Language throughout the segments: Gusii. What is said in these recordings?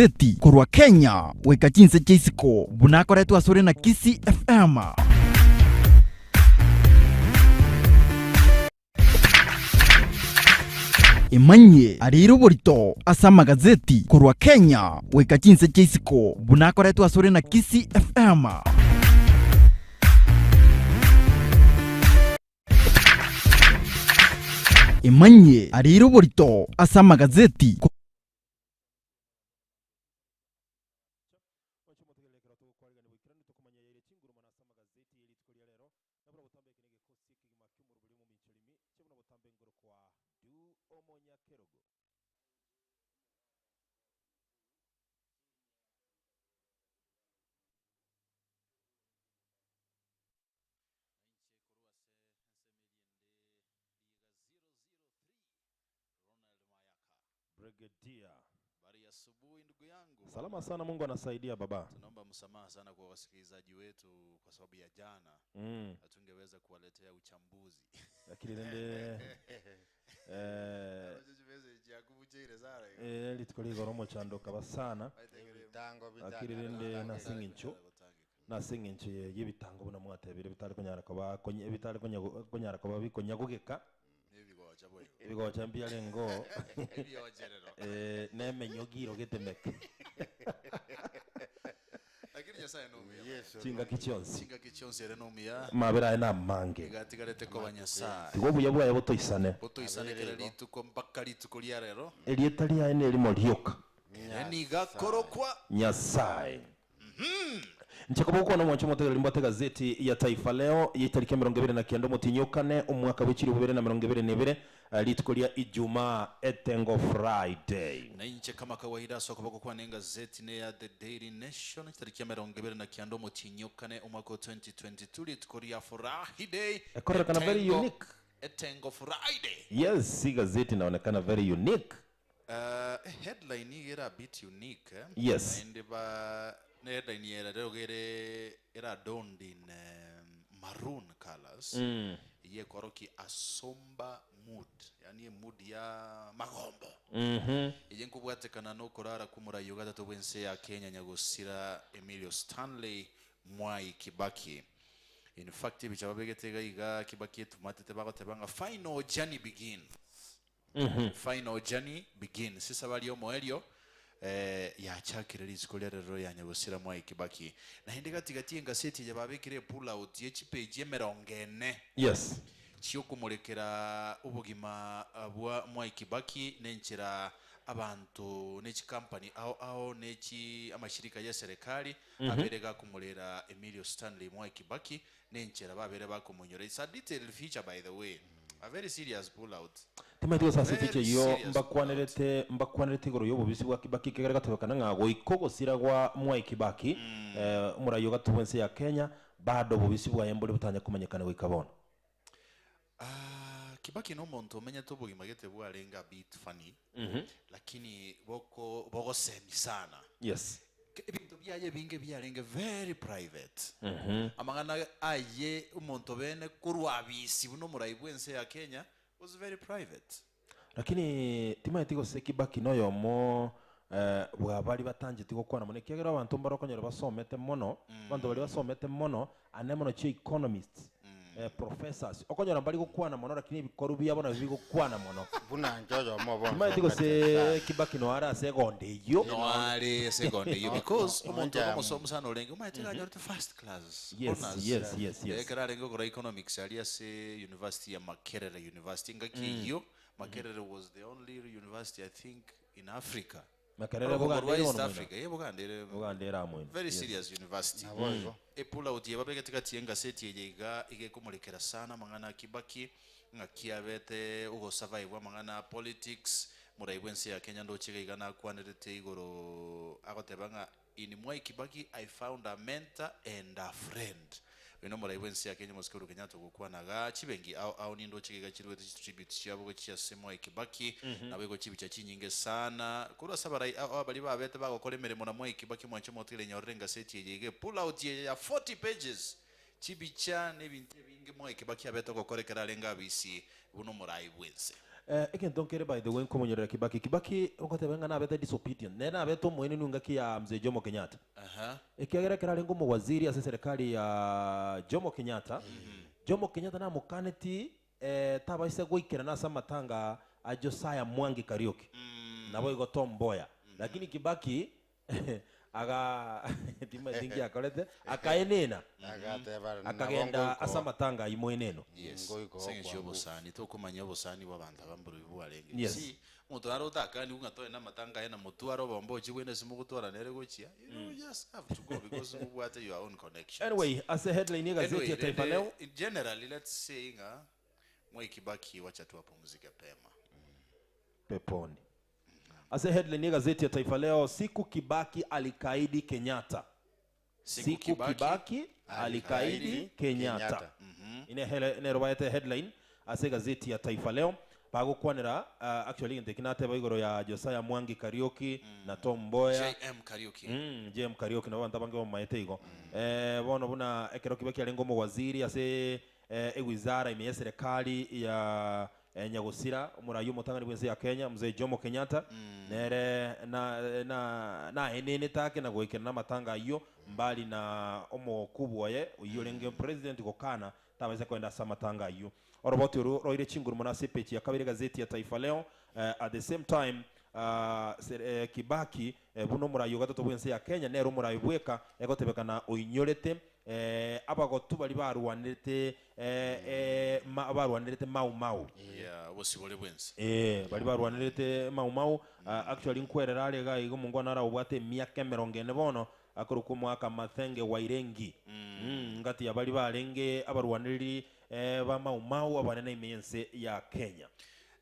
Amagazeti korwa Kenya goika chinse chia isiko buna akoretwe asore na Kisii FM. Emanyie areire oborito ase amagazeti korwa Kenya goika chinse chia isiko buna akoretwe asore na Kisii FM. Emanyie areire oborito ase amagazeti. Brigadier. Habari ya asubuhi ndugu yangu. Salama sana, Mungu anasaidia baba. Tunaomba msamaha sana kwa wasikilizaji wetu kwa sababu ya jana hatungeweza kuwaletea uchambuzi. Lakini rende eh, eh, rituko rigoro omochando okaba sana Lakini rende nase eng'encho nase eng'encho ye- y'ebitango buna mwatebire bitari konyara koba konya bitari konya konyara koba bikonyagogeka Nebigocha boigo. ebigocha mbiarengeo Ebiocherero. eh, na emenyogi irogete meke Lakini Nyasaye nomuya. Yesu chingaki chionsi Chingaki chionsi ere nomuya. amabera aye namange Igatigarete koba Nyasaye. tiga obuya bwaye botoisane Botoisane kera rituko mpaka rituko ria rero. erieta riaye nerimo rioka Ere nigo akorokwa Nyasaye. Inche koba gokwana omwancho omotegereri mbwate egazeti ya Taifa Leo y'etariki 29 omotienyi o kane omwaka bwe 2022 rituko ria Ijumaa etengo Friday. Na inche kama kawaida ase okoboko kwane engazeti neya The Daily Nation chitariki 29 omotienyi o kane omwaka o 2022 rituko ria Furahiday Ekorerekana very etengo unique. etengo Friday. Yes, igazeti inaonekana very unique. Eh, headline iga era a bit unique eh. Yes. Naende ba ne headline ere rero iga ere era adorned in eh, maroon colors mm. Eyio ekorokia a somber mood yaani emood ya magombo mm -hmm. Eye nkobwatekana na okorara kw'omorai o gatato bw'ense ya Kenya nyagosira Emilio Stanley Mwai Kibaki. In fact ebicha babegete iga iga Kibaki etumatete bagoteba ng'a final journey begins. Final journey begins. Esabari y'omoerio eh, yachakire rituko ria rero ya nyagosira Mwai Kibaki. Naende gati gati y'engaseti eye babekire epull out ye chipeji emerongo ene Yes. chiokomorekera obogima bwa Mwai Kibaki nenchera abanto ne chikampani ao ao ne chi amashirika ye serikali abere gakomorera Emilio Stanley Mwai Kibaki Nenchera babere bakomonyora. It's a detailed feature by the way. A very serious pull out. Timanyeti gose ase eficha Very eyio serious pull out. mbakwanerete mbakwanerete igoro y'obobisi bwa Kibaki ekegera gatebekana ng'a goika ogosira gwa Mwai Kibaki eh, omorai o gati bw'ense ya Kenya bado obobisi bwaye mbore botanya komanyekana goika bono. Ah, Kibaki nomonto omenyete obogima gete bwarenge a bit funny lakini boko bogosemi sana. Yes. Ebinto biaye ebinge biarenge very private. Amang'ana aye omonto bene korwa abisi buna omorai bw'ense ya Kenya was very private. Lakini timanyeti gose Kibaki noyomo eh, bwa baria batancheti gokwana mono ekiagera abanto mbare okonyora basomete mono, abanto baria basomete mono ane mono chi economists, eh, professors, okonyora mbari gokwana mono lakini ebikoru biabo nabio bigokwana mono. Buna inche oyomo obo Timanyeti nsomete gose sana. Kibaki noyo are ase egondo eyio. Noare ase egondo eyio because No, omonto ore no, omosomu sana orenge omanyete iga anyorete first class Yes, honors. yes, yes, yes. Ekero arenge gokora economics aria ase university ya Makerere University engaki eyio Makerere was the only university I think in Africa. Makerere Orogongo Buganda rwa ere East bono moino. Africa, eh, Buganda ere Buganda ere amo ime. very Yes. serious university. Naboigo. Epull out eye babegete gati y'engaseti eye iga iga ekomorekera sana amang'ana a Kibaki ng'aki abete ogosurvive amang'ana a politics morai bw'ense ya Kenya ndoche iga iga nakwanerete igoro agoteba ng'a In Mwai Kibaki I found a mentor and a friend. Oyo nomorai bw'ense ya Kenya omosike Uhuru Kenyatta ogokwana igaa. Chibenki ao ao nindoche iga chiruete chitribute chiabo gochia ase Mwai Kibaki. Naboigo chibicha chinyinge sana korwa ase abarai ao ao baria babete bagokora emeremo na Mwai Kibaki omwanche omotigere nyorere engaseti eye iga epull out eye ya 40 pages chibicha na ebinto ebinge Mwai Kibaki abete ogokora ekero arenge abisi buna omorai bw'ense. Eh, egento nkere by the way nkomonyorera Kibaki. Kibaki ogoteba ng'a nabete disobedient, nere nabete omoenenu engaki ya Mzee Jomo Kenyatta. Aha. Ekiagera ekero arenge omowaziri ase eserekari ya Jomo Kenyatta, Jomo Kenyatta namokaneti eh, tabaisa goikerana ase amatanga a Josiah Mwangi Kariuki, naboigo Tom Mboya. Lakini Kibaki aga timanyeti nki akorete, akaenena, Agateba nabo akagenda ngoika ase oo. amatanga ayio moeneno. Yes. Ngoika Ase eng'encho oo ya kwa obosani, tokomanya obosani bwa abanto aba mborobio bwarenge. Yes. See, omonto nare otakani ng'a toe namatanga aye na motware obomba ochie bwende ase mogotwara nere gochia, you just have to go because mobwate your own connections. Anyway, ase headline y'egazeti Anyway, ya Taifa rende, Leo, in generally let's say ng'a Mwai Kibaki wacha tu apumzike pema. peponi. Ase headline y'egazeti ya Taifa Leo, siku Kibaki alikaidi Kenyatta. Siku Kibaki alikaidi Alikaidi Kenyatta. Kenyatta. Ine hele nero baete headline ase egazeti ya Taifa Leo bagokwanera uh, actually gento eki nateba igoro ya Josiah Mwangi Kariuki na Tom Mboya JM Kariuki. Mm, JM Kariuki nabo abanto abange bamaete igo. Eh, bono buna ekero Kibaki arenge omowaziri ase eh, ewizara ime ya serikali ya eh, Nyagosira omorai omotang'ani bwense ya Kenya Mzee Jomo Kenyatta nere na na naenenete ake na goikerana amatanga ayio mbali na omokubwa oye oyio orenge president gokana tabaisa koenda ase amatanga ayio oroboti oru roire chinguru mono ase epeji ya kabere gazeti ya Taifa Leo eh, at the same time uh, eh, Kibaki eh, buna omorai ogatato bwense ya Kenya nere omorai bweka egotebekana oinyorete eh, abagotu bari barwanirete eh, eh, ma, barwanirete mau mau Yeah, obosibore bwense. Eh, bari barwanirete mau mau uh, actually nkwerera are iga iga omongwana arabwate emiaka emerongo ene bono akorokwa omwaka Mathenge Wairengi mm. ngati ya bari barenge abarwaniriri eh, ba mau mau abanene ime y'ense ya Kenya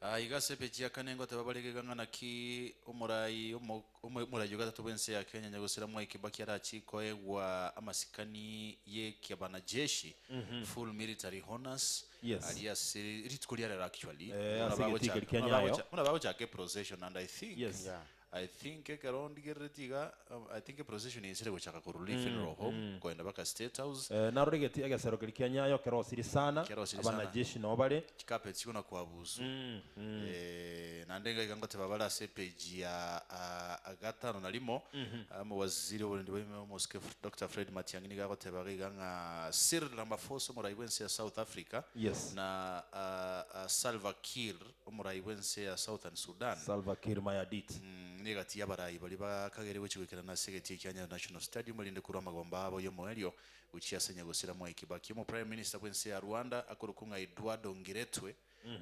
Ah, iga ase epeji ya kane ngoteba barege ng'a naki omorai omo- omo- omorai ogatatu bwense ya Kenya Nyagosira Mwai Kibaki arachikoegwa amasikani ye kiabanajeshi full military honors Yes. aria ase rituko riarero actually Eh, Buna ase bagochaka- egetiki kia buna Nyayo. bagocha- buna bagochaka eprocession and I think Yes. Yeah. I think ekero ndigerereti iga um, I think eprocession esire gochaka korwa Lee Funeral Home koenda mpaka State House eh, narore egeti egesero keri kia Nyayo kerosiri sana Kerosiri sana. abanajeshi nabo bare chikapeti chikona kwabusu eh, nande ngaiga ngoteba bare ase epeji ya ah, gatano na rimo omowaziri oborendi bwaime omosike Dr. Fred Matiang'i nigo agoteba iga ng'a Cyril Ramaphosa omorai bwense ya South Africa Yes. na ah, ah, Salva Kiir omorai bwense ya Southern Sudan Salva Kiir Mayardit Mm, negati y'abarayi bari bakagere gochigwikera ase egeti kia Nyayo National Stadium erinde korwa amagomba abo y'omoerio gochia ase Nyagosira Mwai Kibaki omo Prime Minister bwense ya Rwanda akorokwa ng'a Eduardo Ngiretwe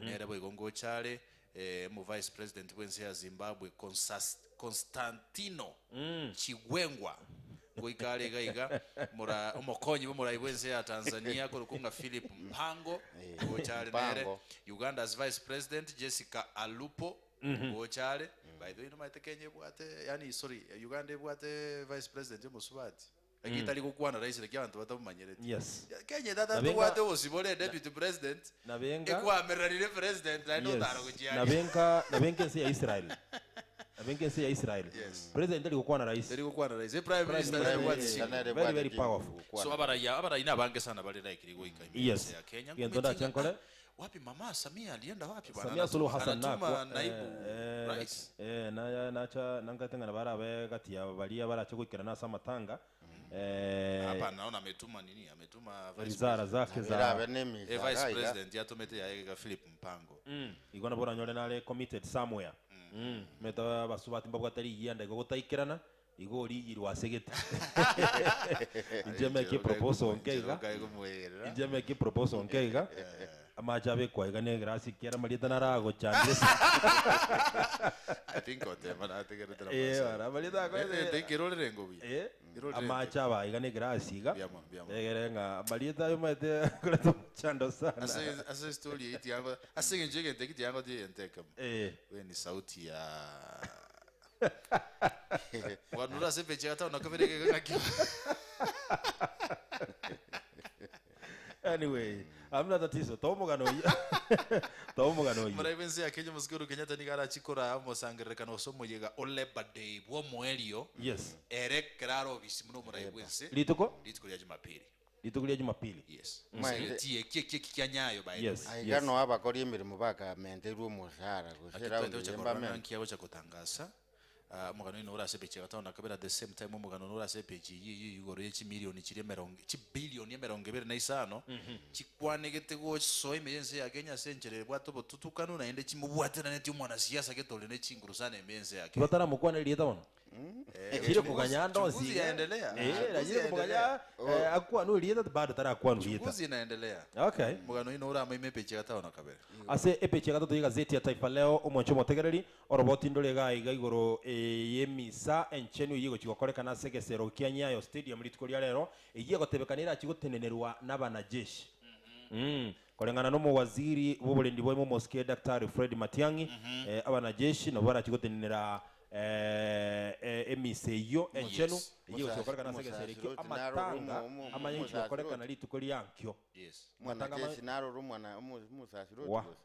nere boigo ngochare eh, omo Vice President bwense ya Zimbabwe Consas- Constantino Chigwengwa ngoikare iga iga mora omokonyi bw'omorai bwense ya Tanzania akorokwa ng'a Philip Mpango ngochare nere Mpango. Uganda's Vice President Jessica Alupo gochare by the way nomaete Kenya ebwate yani sorry Uganda ebwate Vice President omosubati lakini tari gokwana rahisi lakini abanto batamomanyereti yes Kenya tata Nabenga- tobwate obosibore deputy president nabenga ekwamererire president naende Yes. otara gochiaria nabenka nabenka ense ya Israel nabenka ense ya Israel Yes. president ari gokwana rais teri gokwana rahisi Eh, prime minister Prime nere Minister. bwate Minister. Nere Very, bwate very ki- powerful. gokwana. so abaraya abarayi nabange sana bari laikiri goika ime Yes. ense ya Kenya Gento ndache nkore. Ah, wapi mama Samia alienda wapi bwana Samia Suluhu Hassan anatuma nakwa naibu eh, rais eh, na nacha nangatengana barabe gati ya baria barache goikerana ase amatanga eh, hapa naona ametuma nini ametuma vice wizara zake Birabe za Eh, n'emizara vice iga. president yatomete yaegeka Philip Mpango mm. igo nabo oranyore nare committed somewhere mm. meta basubati mbabwate rigianda igo gotaikerana igo origirwa ase gete inche meke proposal nke iga inche meke proposal nke iga amache abekwa iga na egrasi kera marieta naragochandire I think otema nategeretera Eh, bara marieta akoe kirorere ngobi Eh, Irorere amache aba iga na egrasi iga Biamo, biamo. egere ng'a marieta ayo maete koreta omochando sana ase ase story iti yango ase ngenje gente kiti yango ti enteka Eh, we ni sauti ya wanura se peche hata unakabereke ngaki anyway hamna tatizo tomugano oyo tomugano oyo Muraibe nse ya Kenya musikuru Kenyatta nigarachikora omosangererekano ase omoyega o Labor Day bw'omoerio yes ere keraro obisi muno omoraibu ense rituko rituko ria Jumapili. Rituko ria Jumapili. Yes. Maete. Eki eki eki eki kia Nyayo by the Yes. way. Aiga Yes. noa abakori emeremo bakamenterwe omosaara, gose Lakini eraundi twete gocha eye korora mbamente. naki agocha kotangasa ah, omogano oino ore ase epeji ya gatano na kabere at the same time omogano nore ase epeji eyio eyio igoro ye chimilioni chiria emerongo chibilioni emerongo ebere na isano chikwanegete gosoa ime y'ense ya Kenya ase enchera ebwate obotutukanu naende chimobwateraneti omwanasiasa gete ore ne chinguru sana ime y'ense ya Kenya. Bataramokwana erieta bono. Eh, Chire koganya ande onsi uchunguzi iga. yaendelea. Eh, Uchunguzi rachire komoganya yaendelea. eh, akwanwe erieta bado tarakwanwa erieta. Uchunguzi inaendelea. Okay. Omogano oino ore amo ime epeji ya gatano na kabere. Ase epeji ya gatato y'egazeti ya Taifa Leo, omwancho omotegereri, oroboti ndore iga iga igoro eh, y'emisa enchenu eyio egochi gokorekana ase egesero kia Nyayo Stadium rituko ria rero, eyio egotebekana erachi gotenenerwa n'abanajeshi. Mm. Koreng'ana n'omowaziri bw'oborendi bwa ime omosike Daktari Fred Matiang'i, eh, abanajeshi nabo barachi gotenenera eh, eh, emisa eyio enchenu Yes. eyio egochi gokorekana ase egesero ekio Omosasiroti naro amatanga omo- omo- amanye gochi gokorekana omosasiroti. rituko ria nkio. Yes. Matanga ama- Mwanajeshi naroro omwana omo- omosasiroti Wa. gose?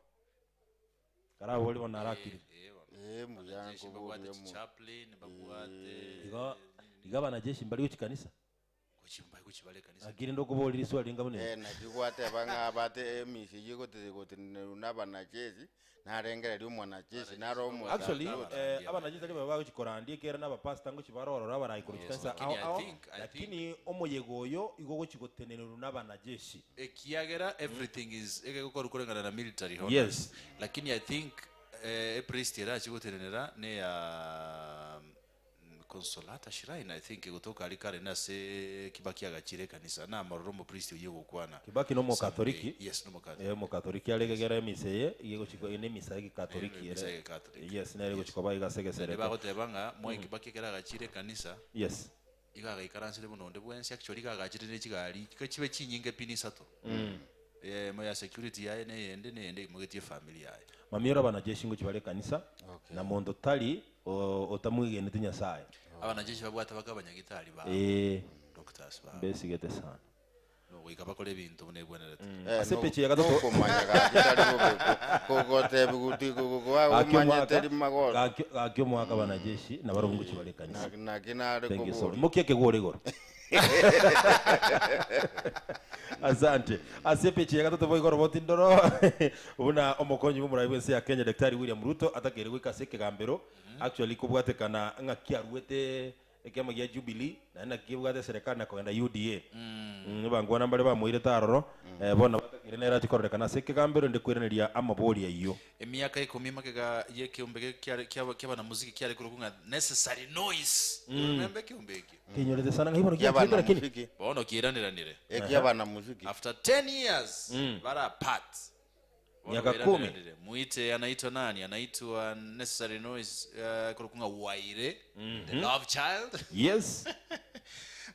Karabori bono arakire. Eh, bono. Eh, mbuya Abanajeshi nkoboria mbabwate mo. chichaplain, mbabwate Igo igo abanajeshi mbari gochi kanisa. Gochimba gochibare ekanisa. Lakini ndokoboria riswali ringa buna Eh, eri. naki gwateba ng'a abate emisi eyio egotete gotenenerwa na abanajeshi, narengereria omwanajeshi naro Actually, omosasiroti. eh, abanajeshi tari babe bagochi korandia ekiagera na abapastor ngochi bare ororo abarai korwa Yes, chikanisa lakini ao I ao, think- I lakini omoyega oyo igo ogochi gotenenerwa na abanajeshi. Ekiagera everything is egegokorwa koreng'ana na military honors. Yes. Lakini I think eh, epriest erachi gotenenera neya Consolata Shrine I think egotoka aria kare nase Kibaki agachire ekanisa namorora omopriest oyio ogokwana Kibaki Sunday. nomokatoliki Yes nomokatoliki. eh, omokatoliki are egegera emisa eye iga egochi ko- ne emisa ya egekatoliki Emisa ere ya egekatoliki. yes nere egochi koba iga ase Naende egesereko bagoteba ng'a Mwai Kibaki ekero agachire ekanisa yes iga agaikaransire buna onde bwensi actually iga agachire ne chigari iga chibe chinyinge pi nisato eyemo ya security yaye na eyende na eyende eimogetie efamiri yaye. Mamioro abanajeshi ngochia bare ekanisa Okay. na monto tari o- otamwegeneti Nyasaye. Abanajeshi babwate baka abanyagitari babo, Ee, doctors babo. mbesigete sana. No goika bakore ebinto buna ebwenerete. Eh, Ase no- epeji ya gatato nokomanya gaki tari bobe ko- kogotebi guti gaki omanyete omwaka rimagoso gaki gaki omwaka abanajeshi nabarobwo ngochia bare ekanisa. naki nare Thank you so much. koboria Mokia ekegoro igoro. Asante. Ase epeji ya gatato boigo oroboti ndoro buna omokonyi bw'omorai bw'ense ya Kenya Daktari William Ruto atakeire goika ase ekegambero actually kobwatekana ng'aki aruete ekiama gia Jubilee naende naki kebwate eserekari na kogenda UDA. Mm, Abangwana mbare bamoirete aroro eh, bono batakeire nere ache kororekana ase ekegambero ende koiraneria amabori ayio. Emiaka ikomi magega y'ekeombe ge kiare kiaba ki'abanamuziki kiare korokwa ng'a Necessary Noise. You remember ekeombe ekio? Kenyorete sana ng'a bono Ekia giachiete lakini abanamuziki Bono kiiraneranire. ekia abanamuziki After 10 years bare apart. Bono Miaka kumi. bairaneranire. Muite anaitwa nani? Anaitwa Necessary Noise eh, korokwa ng'a Waire, the love child. Yes.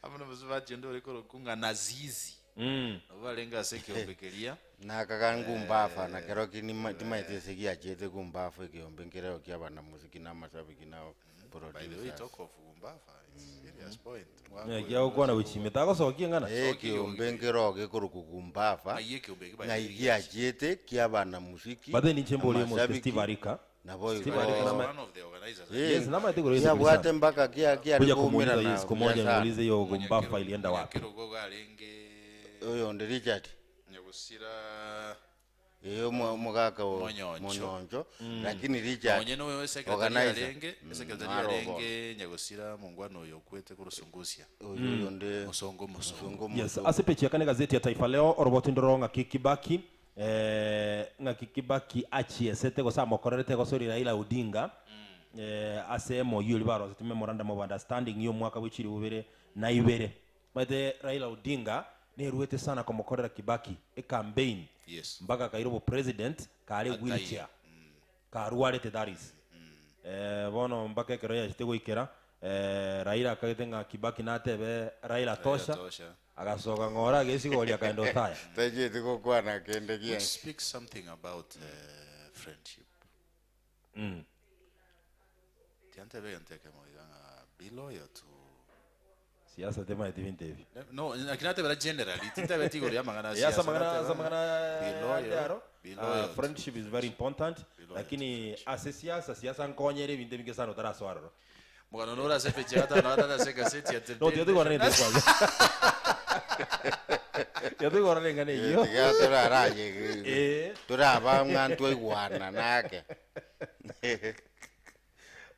Amo nomosubati onde ore korokwa ng'a Nazizi. Mm. Nabo barenge ase ekeombe keria. Nakaga ngumbafa na kero ki nima- timaete ase giachete gumbafu ekeombe nkereo kia abanamuziki na amashabiki na By the way, producers. talk of gumbafa, it's serious point. Eh, kiagokwana gochimete agosokia eng'ana. Eh, ekeombe nkero gekorokwa gumbafa Ng'ai ekeombe eke by ng'ai the way giachete kia abanamuziki But then inche mbori omote amashabiki Steve Arika. nabo Steve igo Arika He's nama one of the organizers. Eh, Yes, namaete igoro Yesu kiabwate Kristo. mpaka kia kiare Kuja kumuuliza koumerana Yesu siku moja biasara nimuulize hiyo gumbafa ilienda wapi. Munyakerogo garenge oyo ndi Richard nyagusira Ee, omo- omogaka o- Monyoncho. monyoncho lakini Richard Onye noyo secretary organizer. arenge Mm, secretary naro arenge nyagusira mongwana oyo okwete korusungusia bono. Oyo oyo ndi mosongo mosongo mosongo Yes, mosongo. ase peji ya kane gazeti ya Taifa Leo oroboti ndoro ng'aki Kibaki eh, ng'aki Kibaki achiesete gose amokorerete gosori Raila Odinga eh, ase MOU eri barosete memorandum of understanding y'omwaka bwe chilifu bibere na ibere Omanyete Raila Odinga neruete sana komokorera Kibaki ecampaign Yes. mpaka akaira obopresident kare Ataiyo. wheelchair karwarete that is eh, bono mpaka ekero yachete goikera eh, Raila akagete ng'a Kibaki natebe Raila tosha tosha. agasoka ng'ora agesigoria akaenda otaya Tacheti gokwana kende Which giensi speaks something about uh, friendship. mm. Tiantebe egento ekemo iga ng'a be loyal to Siasa temaeti binto ebi. No, lakini natebera generally, tintabeti igoro y'amang'ana a Yes, siasa, amang'ana nateba ase amang'ana be ande loyal, aro. be Ah, loyal to friendship is very important Be loyal to lakini ase siasa siasa nkonyere ebinto ebinge sana otarasoa aroro. Mogano nore ase epeji ya gatano na gatato ase egaseti ya The No, Daily tiga tokwana Nation. nende kwanza. Tiga toigorane eng'ana eyio. Tiga toraraye Eh. toraba ng'a ntwaigwana nake.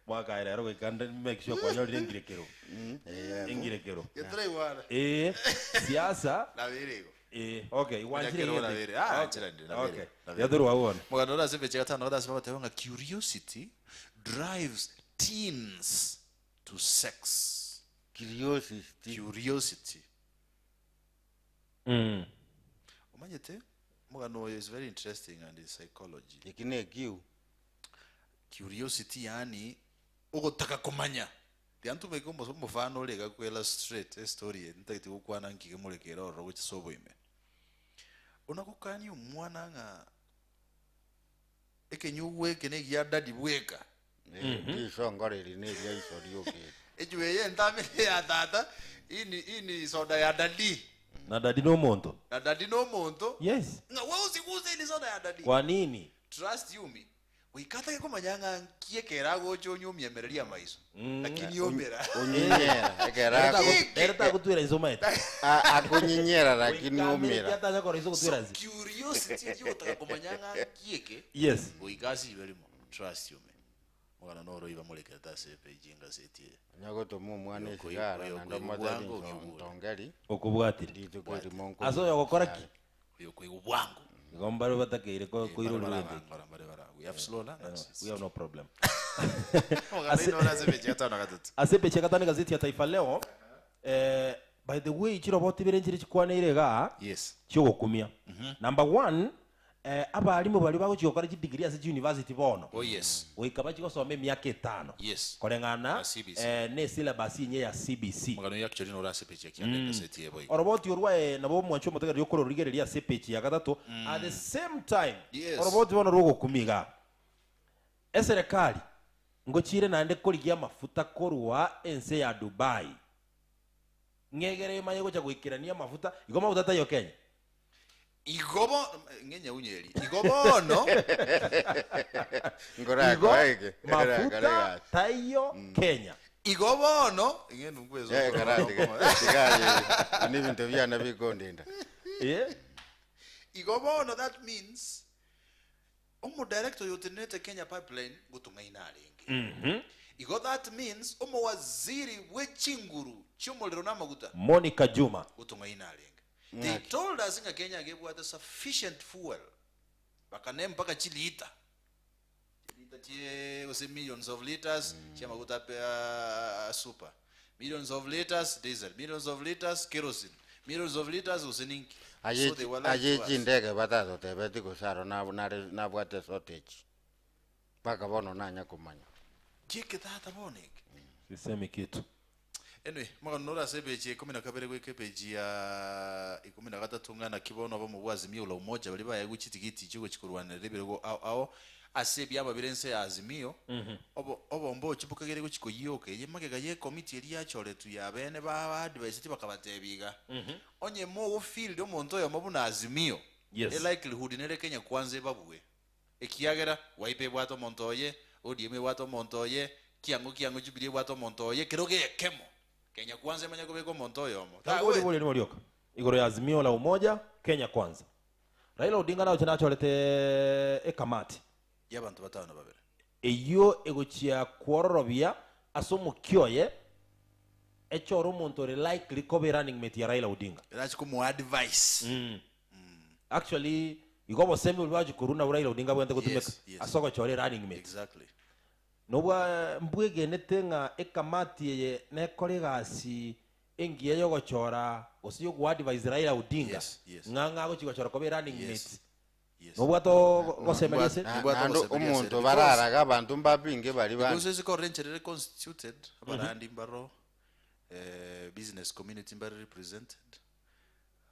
Mwakaye rero goika nde make sure kwanyorire engirekero. Eh, Engirekero. Geturaigwana. Eh, siasa Nabere igo. eh okay, igwanchire Nyakero egete. nabere. Ah, Okay. nchera ndi, nabere, Okay. nabere. Yatorwa bono. Mogano ore ase emechi gatano gatase bagateba ng'a curiosity drives teens to sex. Curiosity. Curiosity. Mm. Omanyete omogano oyo is very interesting and is psychology. Eki ne ekiu. Curiosity yaani ogotaka komanya. Tiga ntumeke omoso omofano ore iga ko illustrate estory eye ntagete gokwana nkige morekere ororo gochia ase oboime. Buna gokania omwana ng'a ekenyugwa eke na egia daddy bweka. Risongoro eri ne eria iso rioka eri. Echwe eye entambe ne ya tata, ini ini soda ya daddy. Na daddy nomonto. Na daddy nomonto. Yes. Ng'a wewe usiguse ini soda ya daddy. Kwa nini? Trust you me. Goika atage komanya ng'a nki ekero agocha onywe omiemererie amaiso, lakini omera. Onyinyera ekero Ere ako- tago- ere tagotwera inse omanyete. a- akonyinyera lakini Goika ameriki omera. atanya korora inse So ogotwera inse. curiosity eria ogotaka komanya ng'a nki eke, Yes. goika asibe rimo. Trust you me. Omogano noro oiba morekerete ase epeji y'engaseti eye. Onya gotoma omwana Oyo koi- esigara oyo naende koigwa omotebi bwango nso- okiugure. ntongeri Okobwatire. rituko erimo Ase oyo ogokora ki? Oyo koigwa bwango. Igo mbare batakeire ko- Eh, koirorera mbare egento bara eke. abangora, mbare bara. We have slow learners. We have no problem. Omogano Ase- oino ore ase epeji ya gatano na gatato. Ase epeji ya gatano egazeti ya Taifa Leo, eh, by the way chiroboti ibere nchire chikwaneire igaa Yes. chiogokumia. Number one, eh, abarimu baria bagochia gokora chidegree ase chiuniversity bono Oh yes. goika bachie gosoma emiaka etano Yes. koreng'ana Ya CBC. eh, ne syllabus enye ya CBC. Omogano oyo actually nore ase epeji ya kianda egaseti eye boigo. Oroboti orwa eh, nabo omwancho omotegereri okororigereria ase epeji ya gatato at the same time Yes. oroboti bono rogokumia igaa eserekari ngochire naende korigia amafuta korwa ense ya Dubai ng'egere emanye gocha goikerania amafuta igo amafuta taiyo Kenya. Igo bo ng'enyaunyo eri. Igo bono Igo Nkorakoa eke, mafuta nkorakora egasi. taiyo Kenya. Igo bono ng'e nungu Eh, kara tiga tiga aye n'ebinto biane bikondenda. Eh? Igo bono that means omodirector oyo otenenete Kenya Pipeline ngotong'aina arenge. Igo that means omowaziri bwe chinguru chi'omorero na amaguta Monica Juma. ngotong'aina arenge. They told us ng'a Kenya iga ebwate sufficient fuel bakanee mpaka chilita chilita chie gose millions of liters chiamaguta ape a super millions of liters diesel millions of liters kerosene millions of liters gose ninki Aye so they were lying aye to us. chindege batatotebeti gose aro nab- nare nabwate shortage mpaka bono nanya komanya. Chike tata bono eke. Sisemi kitu. Anyway, omogano nore ase epeji ya ikomi na kabere goika epeji ya ikomi na gatato ng'a naki bono obomo bwa Azimio la Umoja baria baegwe chitigiti chigochi korwanerera ebirogo ao ao ase ebiama bire ense ya Azimio, obo obomba ochi bokagere gochi koyioka eye magega ye ekomiti eria yachoretwe ya bene ba advisetie bakabatebia iga, onye mogofield omonto oyomo buna Azimio, Yes. elikelihood nere Kenya Kwanza ebabue. Ekiagera Wiper ebwate omonto oye, ODM ebwate omonto oye, kiang'o kiang'o Jubilee ebwate omonto oye, kero gekemo Kenya Kwanza emanye kobeka omonto oyomo. Nabo Tagweti. ribori erimo rioka igoro ya Azimio la Umoja Kenya Kwanza. Raila Odinga nagocha nachorete ekamati Y'abanto batano na babere. eyio egochia kwororobia ase omokia oye echore omonto ore likely koba erunning mate ya Raila Odinga. Erache komoadvise. Actually igo obosemi boria bwachia korwa nabwo Raila Odinga abwenerete gotumeka Yes, yes. ase ogochora erunning mate. Exactly. Nobwa mbwegenete ng'a ekamati eye nekore egasi engiya yogochora gose yogoadvise Raila Odinga Yes, yes. ng'a ng'a agochia gochora koba erunning Yes. mate. Yes. Nobwate ogosemeria ase? Nobwate Naende ogosemeria ase omonto ere, because- bararaga abanto mbabinge baria bande. Because ase korora enchera ere constituted, abarandi mbaro, eh, business community mbare represented,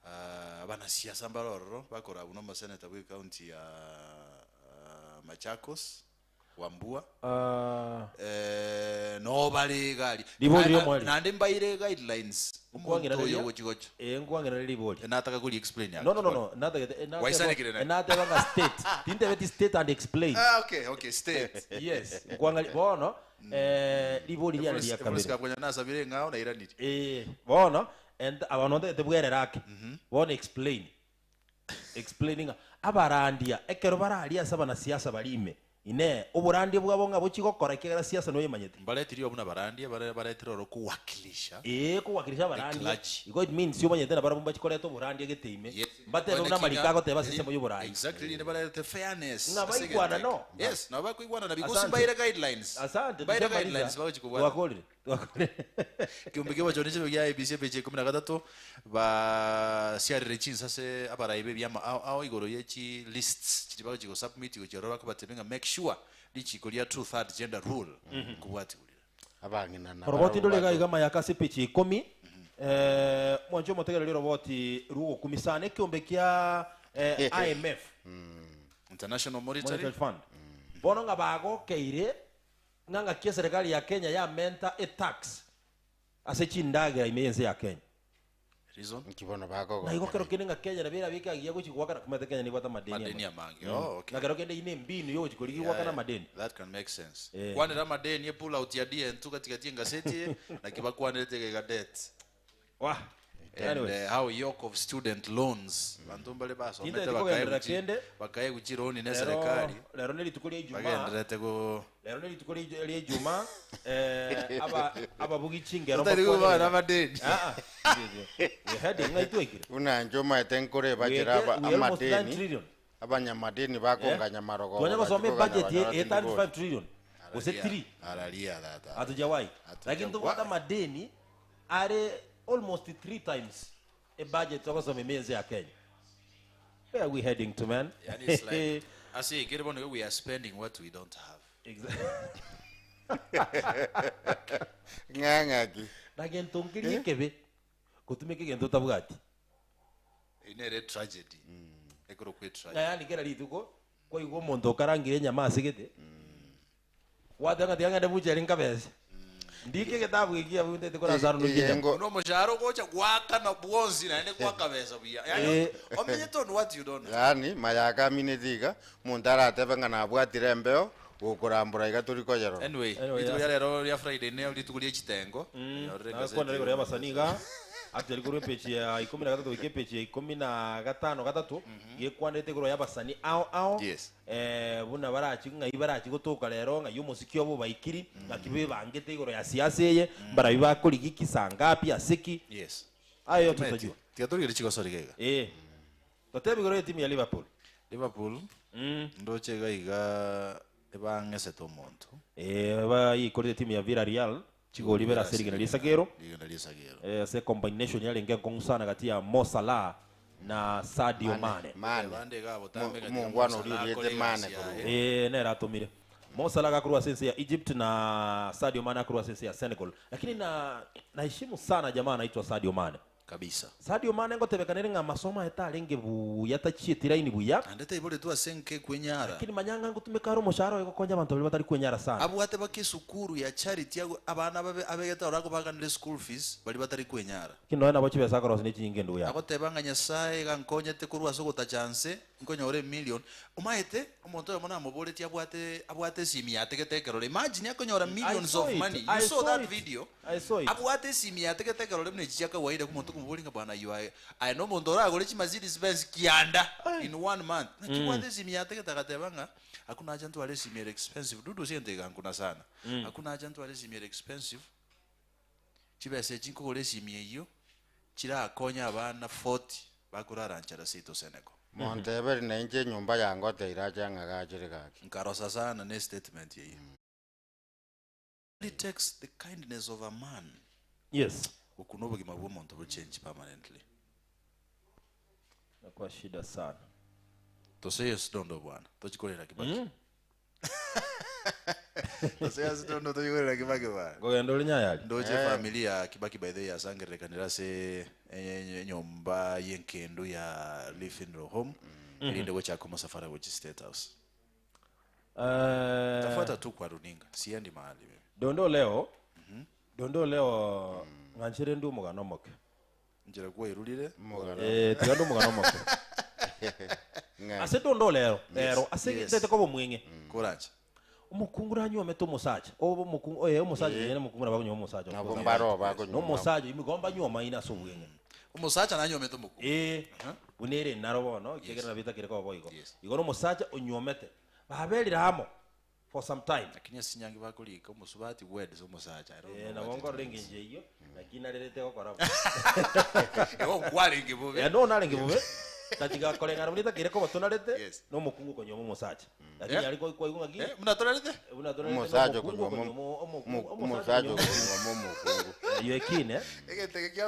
ah, abanasiasa mbare ororo, bakora buna omosenator bwe ecounty ya ah, Machakos, Wambua, Ah, eh, no bare iga aria. Ribori Na- ri'omweri. Naende mbaire guidelines, omonto Nkwang'iraneria. oyo ogochi gocha. Eh, nkwang'iraneria ribori. Nataka kori explain No, no, no, no. Natagete, eh, nateba- Waisanekire naye. eh, nateba ng'a state. Tintebeti state and explain. Ah, okay, okay, state. Yes. Nkwang'ari bono, eh, ribori riane ria Efurus kabere. kabwanya nasabire eng'ao nairanire. Eh, bono, Ent aba notagete bwerere ake, bono explain, explain ng'a abarandia ekero bararia ase abanasiasa baria ime, Inee! Oborandia bwabo ng'a bochie gokora ekiagera siasa noyemanyete? Mbaretire buna abarandia, bare baretire oro kowakilisha Ee, kowakilisha the abarandia. clergy. Igo it means omanyete nabarabwo mbachie koreta oborandia gete ime, Yes, mbatebe bane buna amariko kinga agoteba ase eri ensemo y'oborai. exactly rinde barete fairness Ng'a ase baigwana egento no. eke. Yes, nabo bakoigwanana because Asante. mbaire guidelines. Asante, Mbaire tushamaliza. guidelines bagochi kobwata. Twakorire, twakorire. Ekeombe kia abachoni chibe gia ABC epeji ya ikomi na gatato, basiarire chinsase abarai b'ebiama ao ao igoro ye chi lists chiria bagochi go submit gochia ororo bakobatebia ng'a make sure richiko ria two third gender rule nkobwatigwe rire. Abang'ina na Oroboti barabwo ndore iga bato. iga mayaka ase epeji ya ikomi. Eh, mwanche omotegereri oroboti rw'ogokumia sana ekeombe kia eh, IMF, International Monetary Monetary Fund. Bono ng'a bagokeire Ng'a ng'aki eserekari ya Kenya yamenta etax ase chindagera ime y'ense ya Kenya. Reason? Nki bono Na igo bakogokera kero iga? kende ng'a Kenya nabo erabeke agiya gochi goakana komanyete Kenya nebwate amadeni Madeni amange. amange. Oh, okay. Ng'a kero kende eyio nembinu yogochi korigia Yeah, goakana yeah. amadeni. That can make sense. Eh. Kwanera amadeni e pull out ya DN2 katikati engaseti eye naki bakwanerete iga iga debt. Wah. And Anyways. how yoke of student loans banto mbare basomete Tintageti bakae kogenderera guchi kende. bakae guchi loan ne Rero serikali rero ne rituko ria Ijumaa. bagendererete go Rero ne rituko ria ria Ijumaa eh, aba ababugi chingero Totari kobana mbakwanere. amadeni. Ah ah. We heading ng'ai twaikire. Buna inche omanyete nkore We ebachera get, aba we almost 9 amadeni trillion. abanyamadeni Eh? bakonganya marogogo Twanya bachi gosoma koganya ebudget ye banyora ye tindi 35 trillion. Gose Araria 3 araria tata. hatujawahi. Lakini tobwate Hatujawahi. amadeni Are almost 3 times e budget togosoma ime ense ya Kenya. Where are we heading to man? Yani it's like ase ekere bono iga we are spending what we don't have. Exactly. Ng'a ng'aki. Na gento nkeria ekebe gotumeka egento otabwati. Eyio nere tragedy. Ekorokwa Ng'a etragedy. yaani kera rituko kwaigwa omonto okarangire enyama ase gete. Gwateba ng'a tiga ng'ende buchari nkabese. Ndike egetabu eki abwo ntete korasara Eye nokia ngo Buna omoshahara ogocha goakana bwonsi naende gwakabesa buya. Yaani Eh. omenyete on what you don't have. Yaani mayaka amineti iga, omonto aratebe ng'a nabwatire embeo, gokorambora iga tori koyerora. Anyway, Anyway, rituko yes. ria rero ria Friday ne rituko rie chitengo. Nyorire Nakwana egazeti igoro y'abasanii iga actually korwa epeji ya ikomi na gatato goika epeji ya ikomi na gatano gatato gekwanete igoro y'abasanii ao ao Yes. Eh, buna barachi ng'ai barachi gotoka rero, ng'ai omosiki obo obaikiri, ng'aki bebangete igoro ya siasa eye, mbarabi bakorigia ki, saa ngapi, ase ki. Yes. Aye yote Timeti, tutajua. tiga torigere chigosori iga iga. Eh. Totebe igoro y'etimu ya Liverpool. Liverpool, ndoche iga iga ebang'esete omonto. Eh, bayikorire etimu ya Villarreal chigori ibere ase rigena ri'esagero. Rigena ri'esagero. Eh, ase combination yarenge enkong'u sana gati ya Mo Salah na Sadio Mane. Mane. Abande iga botambe ng'a Omongwana Mo oria Salah oriete akore Mane egasi korwa yaye. Eh, nere atomire. Mo Salah agakorwa ase ense ya Egypt na Sadio Mane akorwa ase ense ya Senegal. Lakini na naheshimu sana jamaa anaitwa Sadio Mane. Kabisa. Sadio Mane ngotebekanere ng'a amasomo aye tarenge buya tachieti laini buya. Naende taiboretwe ase enka ekwenyara. Lakini manya ng'a ngotumeka are omoshahara oye gokonya abanto baria batari kwenyara sana. Abwate baka esukuru ya charity ago abana babe abegete oro akobaganera eschool fees baria batari kwenyara. Lakini nonya nabo chibesa akorosia ne chinyinga endugu yabo. Agoteba ng'a Nyasae iga ankonyete korwa ase ogotacha nse nkonyora emillion. Omaete omonto oyomo namoboretie abwate abwate esimi yategete ekerore. Imagine akonyora I millions saw of it, money. You I saw saw that it, video. I saw it. Abwate esimi yategete ekerore buna echi chia kawaida omonto okomoboria ng'a bwana you are aye na omonto oragore chimercedes Benz kianda in one month. Naki obwate esimi yategete agateba ng'a hakuna haja ntware esimi ere expensive. Dudu ase egento egankuna sana. Hakuna haja ntware esimi ere expensive. Chibesa echi nkogora esimi eyio chirakonye abana 40 bakorara nchara seito Senegal. Monteberi nainche enyomba yangoteire ache ng'agachere gaki. Nkarosa sana ne statement eyio. Only takes the kindness of a man Yes. gokuna obogima bwa omonto bo change permanently. Inakuwa shida sana. Toseye sidondo bwana. Tochikorera Kibaki. Toseye sidondo tochikorera Kibaki bwana. Nkogenda ore Nyayari? Ndoche family ya Kibaki by the way yasangererekanire ase enyomba y'enkendu ya Lee Funeral Home erinde gochaka omosafara gochia State House. Eh, Tafuata tu kwa runinga, siendi mahali mimi. Dondo leo Dondo leo ng'anchere ndi omogano omoke. Inchera kwairurire. Omogano. Eh, tiga ndi omogano omoke. Ng'a. Ase dondo lero, lero ase Yes. ntete koba omweng'e. Koranche. Omokungu nanyuomete omosacha, obe omokungu eh omosacha Eh. yene omokungu nabo akonyuoma omosacha of Nabo course. mbaro Na bakonyuoma. omosacha oyio nigo mbanyuomaine ase obweng'e. Omosacha nanyuomete omokungu. Eh, buna ere naro bono, ekiagera nabo etakire koba boigo. Yes. Igo na omosacha onyuomete, baberire amo for some time. Lakini ase chinyangi bakorika omosubati weds omosacha, I don't Eh, know nabo what it nkorora means. engencho eyio, naki narerete gokora bo. Igo nkwarenge bobe. Eh, no narenge bobe, tatiga koreng'ana buna etakeire koba tonarete, Yes. na omokungu okonyuoma omosacha. Lakini Eh. aria kwa- kwaigwa ng'aki, Eh, buna torarete? buna torarete na Omosacha omokungu okonyuoma okonyuoma omokungu, omo- omosacha omosacha okonyuoma okonyuoma omokungu. Eyio ekine. Egento eke kia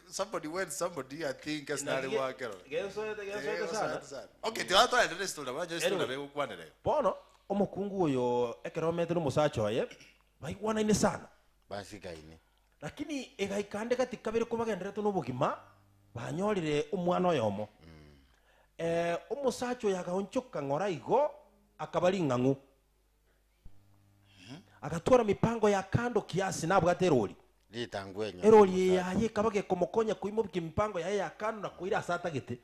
somebody weds somebody I think ase nare Naki ge- gwakero. gensoete Eh, gensoete sana. osoete sana. Okay, tiga twaenderere story nabo nanyoe story Anyway. nabo egokwanera igo. Bono omokungu oyo ekero omete nomosacha oye, baigwanaine sana. Basikaine. Lakini egaika ande gati kabere kobagendererete nobogima, banyorire omwana oyomo. Eh, omosacha oyo agaonchoka ng'ora igo, akaba ring'ang'u. Agatwara mipango ya kando kiasi nabwate erori. Ritangwa enyoro Erori eye omosacha. yaye ekaba gekomokonya koimokia emipango yaye ya kando na koira ase atagete.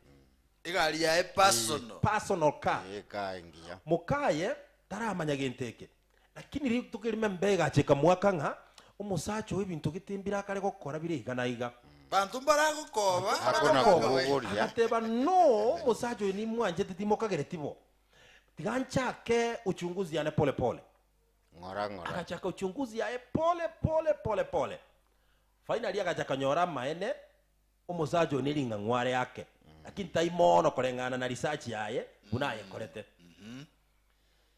Egari yaye personal. Personal car. Eka engiya. Mokaye taramanya gento eke. Lakini rituko erimo embe egacha ekamoaka ng'a omosacha oyo ebinto gete mbire akare gokora bire iga na iga. Banto mbaragokoba, Hakuna baragokoba. kobogoria. Agateba no, omosacha oyo nimwanchete timokagereti bo. Tiga nchake uchunguzi yane pole pole. Ng'ora ng'ora. Agachaka uchunguzi yaye pole pole pole pole. Finally agacha akanyora amaene omosacha oyo nering'ang'u are ake. Lakini tai mono koreng'ana na research yaye buna ayekorete.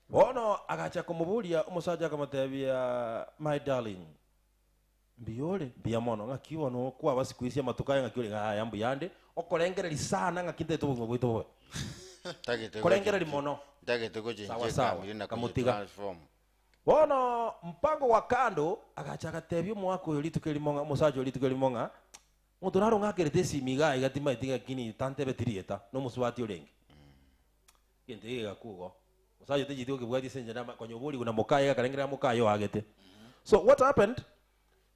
Bono agacha komoboria omosacha akamotebia my darling mbuya ore? Mbuya mono ng'aki bono kwaba siku hizi amatuko aya ng'aki ore? Yaya mbuya ande okorengereria sana ng'aki ntagete obogima bwaito bobe. Ntagete Korengereria gochenji- mono. Ntagete gochenjia Sawa sawa, efamiri na kamotiga. koyetransform. Bono mpango gwa kando agacha agatebia omoaka oyo rituko erimo ng'a omosacha oyo rituko erimo ng'a monto naro ng'akerete esimi iga iga timaeti lakini tantebeti rieta na omosubati orenge. Egento eke gegakwa igo. Omosacha otacheti gokebwatia ase enchera ama konya oborigwe na mokaye akarengerera mokaye oagete. So what happened,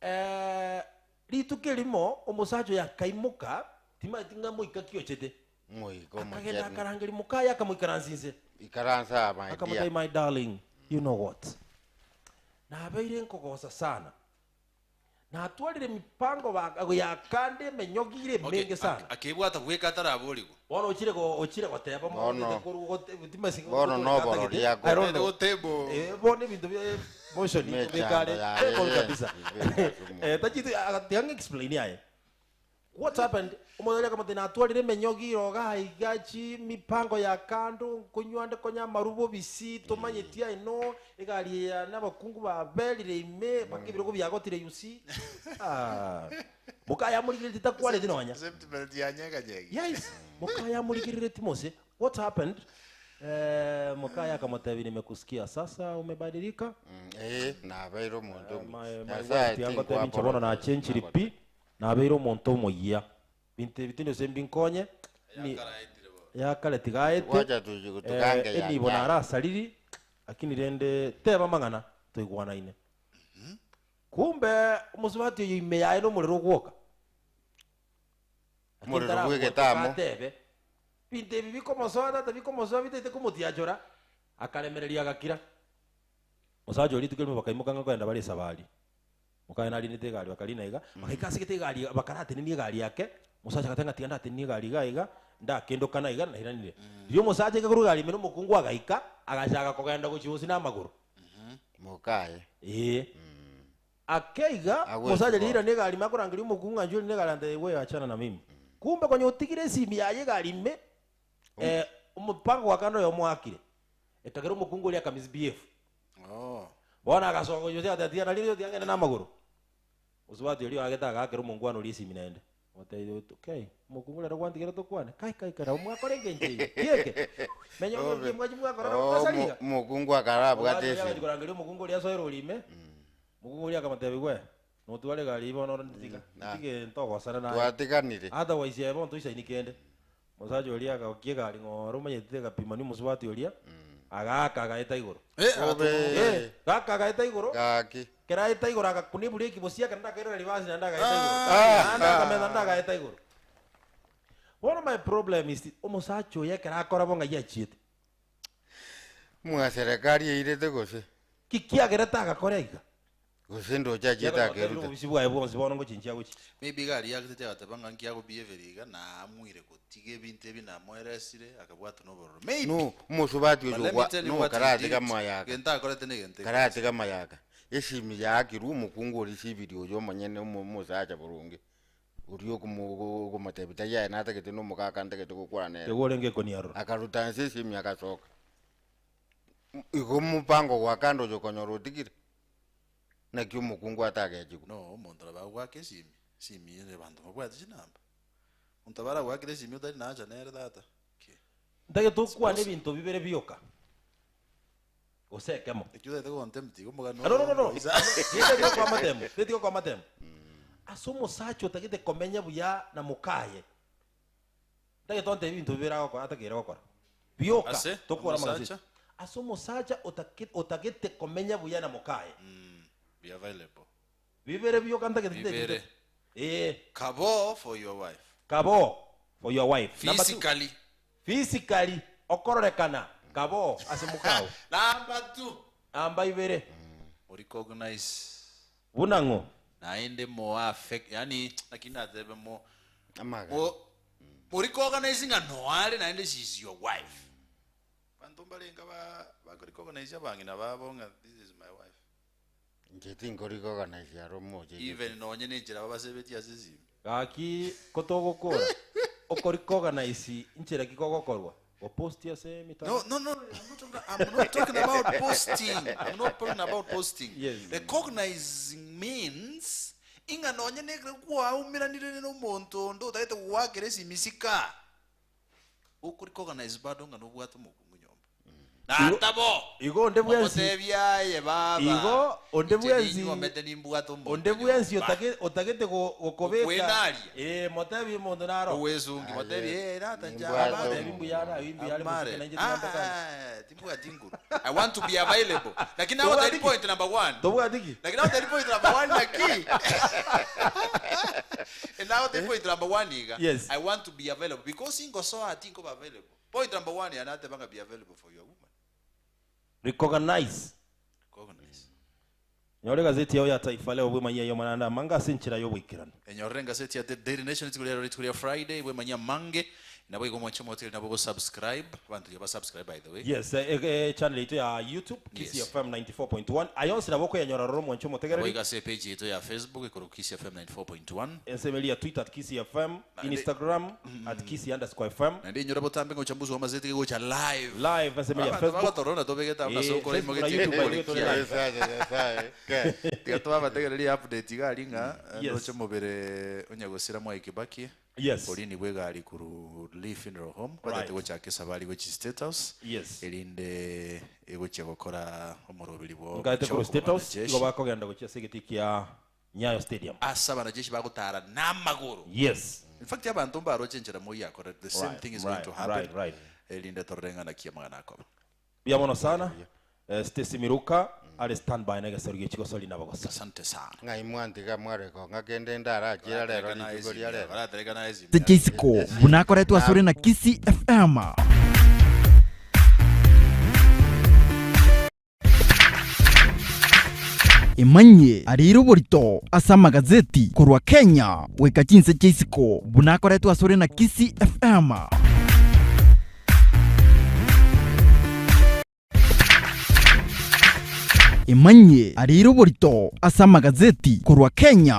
eh, rituko erimo omosacha oyo akaimoka, timaeti ng'a moika ki ochete. Omoika Akagenda omochenu. akarangeria mokaye akamoikaransa inse. Ikaransa aa my Akamotebia dear. my darling, you know what, nabeire nkogosa sana. Natwarire emipango ba yakande emenyogire Okay, emenge sana. ak- akebwata bweka ataraborigwa. Bono ochire go ochire goteba Bono. mono koru gote timasi Bono nobororia I don't know. Gotebo. Eh, bono ebinto bia motion Emechando bikare yaye, table kabisa. ibeka sumu. Eh, tachitu tiga explain yaye. What happened? Omoyori akamotebia natwarire emenyogi iroga iga chi mipango ya kando nkonywa ande konya amarubo bisi tomanyeti I know egari eye yane abakungu baberire ime mpaka ebirogo biagotire you see. Ah. Mokaya amorigerereti takwaneti nonya. Safety belt yanyeganyegi. Yes, mokaya amorigerereti mose. What happened? Eh, mokaya akamotebia nimekusikia sasa umebadilika. Mm, eh, nabeire omonto omuya. My, my Nyasaye wife tiangotebia inche tinkwa bono nachenchiri pi Nabeire omonto omoyia. Binto ebi tindi mbinkonye, ni yakare tigaete, Gwacha tuchi tugange eh, ya enibo njaa. narasariri, lakini rende teba amang'ana toigwanaine. Kumbe omosubati oyo ime yaye nomorero ogwoka. Lakini Omorero taragocha bw'egetamo. atebe, binto ebi bikomosoa tata bikomosoa bitaete komotiachora, akaremereria agakira. Omosacha oria rituko erimo bakaimoka ng'a kogenda bare esabari. Mokaye narinete egari bakarina iga, bagaika ase gete egari bakaratenenia egari yake, omosacha agateba ng'a tiga ndatenenie egari iga iga, ndakendokana iga nairanire. Riria omosacha aika korwa egari ime na omokungu agaika, agachaka kogenda gochia gose na amagoro. Mokaye. Ee. Ake iga, Agwe omosacha esiboro. riria airana egari ime akorangeria omokungu ng'a inchuo rina egari antebia wewe achana na mimi. Kumbe konya otigire esimi yaye egari ime, eh, omopango gwa kando oyomo oakire. Ekagera omokungu oria akamisbehave. Oh. Bono agasoka gochia gose agateba, Tiga nario tiga ngende namagoro. Mosubati oria oagete agaakera omongwana oria esimi naende. Omotebia, Okay, omokungu rero gwantigire tokwane? Kai kai kai, nabo mwakora engencho eye? Ki eke? Menya Obe. omonto mwachi mwakora nabo Oh, mwasari iga. omokungu akarabwate Omwana oria esimi. agachia korangeria omokungu oria asoe erori ime, omokungu oria akamotebia, Gwe, notware egari bono ore tiga, Na. tige ntogosana naye. Twatiganire. Otherwise aye bono toisaini kende. Omosacha oria agaokia egari ng'ora omanyete egapimania omosubati oria, agaaka agaeta igoro. Eh, Obe. Eh, gaaka agaeta igoro, Gaki. kera aeta igoro agakuna ebureki bosie ake naende akairera ribasi naende agaeta igoro. Ah. Naende akamenta naende agaeta igoro. Bono my problem is omosacha oyo ekero akora bo ng'ai achiete? Mwa serikali eirete gose? Ki kiagerete agakora iga? Gose ndoche achiete Kiagera otebire akeruta. obobisi bwaye bwonsi bono ngochinchia agochia. Maybe iga areactete agateba ng'a nki agobehaveria iga naamwire gotiga ebinto ebi namoeresire akabwatwa nobororo. Maybe. No omosubati But oyo let me okwa tell you no what he karatiga did. amayaka. Gento akorete negento ekio. Karatiga amayaka. Esimi yaakirwe omokungu oria sibiri oyo omonyene omo omosacha boronge. Oria okomo okomotebia tari aye natagete na omogaka ntagete gokwana nere. Igo orenge ekoni aroro. Akaruta nse esimi agasoka. Igo omopango gwa kando oyo okonyora otigire. Naki omokungu atagechigwe. No omonto nabo agoaka esimi, esimi eye abanto mbabwate chinamba. Omonto nabo aragoakere esimi otari nacha nere tata, ki. Ntagete okwane ebinto bibere bioka, gose ekemo. Ekio otagete gontempt igo omogano No, no, no, no. ogoisa. Tintagete gokoa amatemo, tintagete gokoa amatemo. Ase omosacha otagete komenya buya na mokaye, ntagete ontebie ebinto bibere agokora atakeire gokora. Bioka, Ase tokore amagazeti. omosacha? Ase omosacha otake otagete komenya buya na mokaye. Be available. Bibere bioka ntagete tintagete Bibere. bitato. Ee. Kabo for your wife. Kabo for your wife. Number two. Physically. Physically, okororekana, kabo ase mokao. Number two. Namba ibere. Recognize. Buna ng'o? Naende mo affect, yaani naki ndatebe mo Amaga. mo mo recognize ng'a noare naende she is your wife. Banto mbarenge ba bako recognize abang'ina babo ng'a this is my wife. Inche tinko recognize aro moche gete. Even nonye ne enchera babasebetie ase esimi. Gaki kotogokora, oko recognize nchera ki kogokorwa? Goposti ase emitandao? No, no, no, I'm not talking, I'm not talking about posting. I'm not talking about posting. Yes. Recognizing means ing'a nonye nekero kwaumeranire nomonto onde otagete gogoakera esimi sika, oko recognize bado ng'a nobwate omokungu nyomba. Natabo! Igo onde bwensi Omotebia aye baba, Igo onde inche bwensi ninywomete nimbwate omonto onde bwensi nyomba. otake otagete go- gokobeka Okwenaria. eh motebi omonto naro Ogwesungi, Aye, motebi eh rata inche nimbwate amare. Motebi mbuya are aye mbuya are Amare. mosike nainche tiga mbokane. Ah, timbwati nguru. I want to be available. Lakini nagotebia Tobwati ki? point number one. Tobwati ki? Lakini nagotebia point number one naki? Nagotebia point number one iga. Yes. I want to be available because ingosoa tinkoba available. Point number one yane ateba ng'a be available for your woman. Recognize. Recognize. Nyora egazeti yao ya Taifa Leo bwemanyie ay'omonanda amange ase enchera y'oboikeranu. Enyorere engaseti ya The Daily Nation rituko riarero rituko ria Friday bwemanyie amange nabo igo mwanche omoteri nabo go subscribe abanto riria ba subscribe by the way. Yes, eh, eh, channel yaito ya YouTube Kisii Yes. FM 94.1 aye onsi nabo okoyanyora ororo mwanche Nabo omotegereri igo ase epage yaito ya Facebook ekorokwa Kisii FM 94.1. Ensemo eria ya Twitter at Kisii FM, Naende- Instagram at Kisii underscore FM, Naende inyora botambe ng'a uchambuzi wa amazeti gegocha live. live ensemo eria ya Abanto Facebook. bagotorora tobegete abwo Eh, nase okora Facebook na imogetie YouTube ekori by the way, kiaye. Nyasaye, Nyasaye, ke. Tiga twabategererie update iga aria ng'a Yes. ndoche mobere onya gosira Mwai Kibaki Yes. orini bwa egari korwa Lee Funeral Home batete Right. gochaka esabari gochia State House Yes. erinde egochia gokora omoroberi bwo Nkaete korwa omochoko State House, bw'abanajeshi. igo bakogenda gochia ase egetii kia Nyayo Stadium. Ase abanajeshi bagotara namagoro. Yes. In fact abanto mbaroche enchera Moi akorete the same Right, thing is going right, to happen right, right. erinde torore ng'a naki amang'ana akoba. Mbuya mono sana. Eh, Stacy Miruka are standby na egesaru gie chigosori nabo gosa. Asante sana. Ng'ai mwantiga mwareka ng'a kende ndarachire rero rituko ria rero? Baratereka naye esimi. Ase chisiko buna akoretwe asore na Kisii FM. Emanyie areire oborito ase amagazeti korwa Kenya goika chinse chia isiko buna akoretwe asore na Kisii FM. Emanyie areire oborito ase amagazeti korwa Kenya.